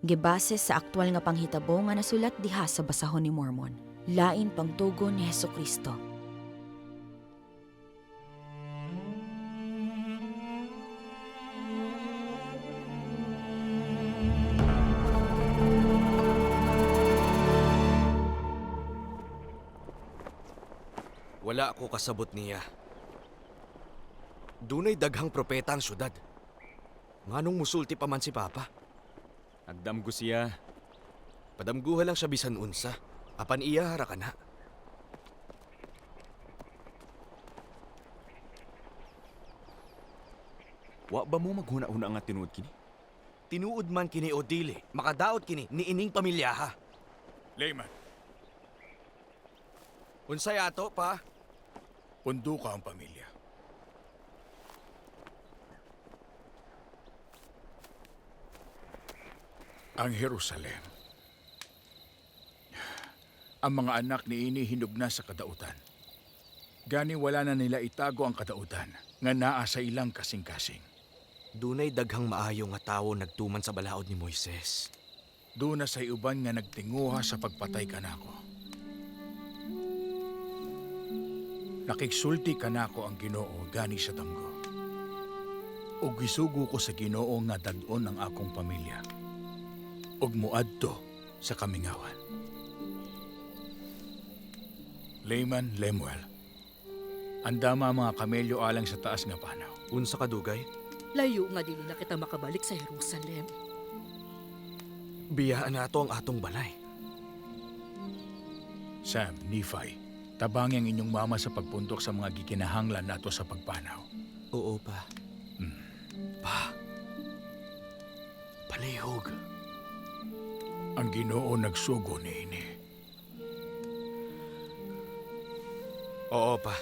Gibase sa aktwal nga panghitabo nga nasulat diha sa basahon ni Mormon. Lain pangtugon ni Hesukristo. Wala ako kasabot niya. Dunay daghang propeta ang syudad. Nganong musulti pa man si Papa? Nagdamgo siya. Padamguha lang siya bisan unsa. Apan iya ra kana. Wa ba mo maghuna-huna nga tinuod kini? Tinuod man kini o dili, makadaot kini niining pamilyaha. Layman, Unsay ato pa? pundo ka ang pamilya. Ang Jerusalem. Ang mga anak ni ini hinog na sa kadautan. Gani wala na nila itago ang kadautan nga naa sa ilang kasing-kasing. Dunay daghang maayo nga tawo nagtuman sa balaod ni Moises. Doon na sa uban nga nagtinguha sa pagpatay kanako. Nakigsulti kanako ang Ginoo gani sa damgo. Ug gisugo ko sa Ginoo nga dad-on ang akong pamilya. Ug muadto sa kamingawan. Layman Lemuel. Andama ang mga kamelyo alang sa taas nga panaw. Unsa kadugay? Layo nga dili na kita makabalik sa Jerusalem. Biyaan nato ang atong balay. Sam, Nephi, tabangi ang inyong mama sa pagpundok sa mga gikinahanglan nato sa pagpanaw. Oo pa. Pa. Palihog. Ang Ginoo nagsugo niini. Oo pa.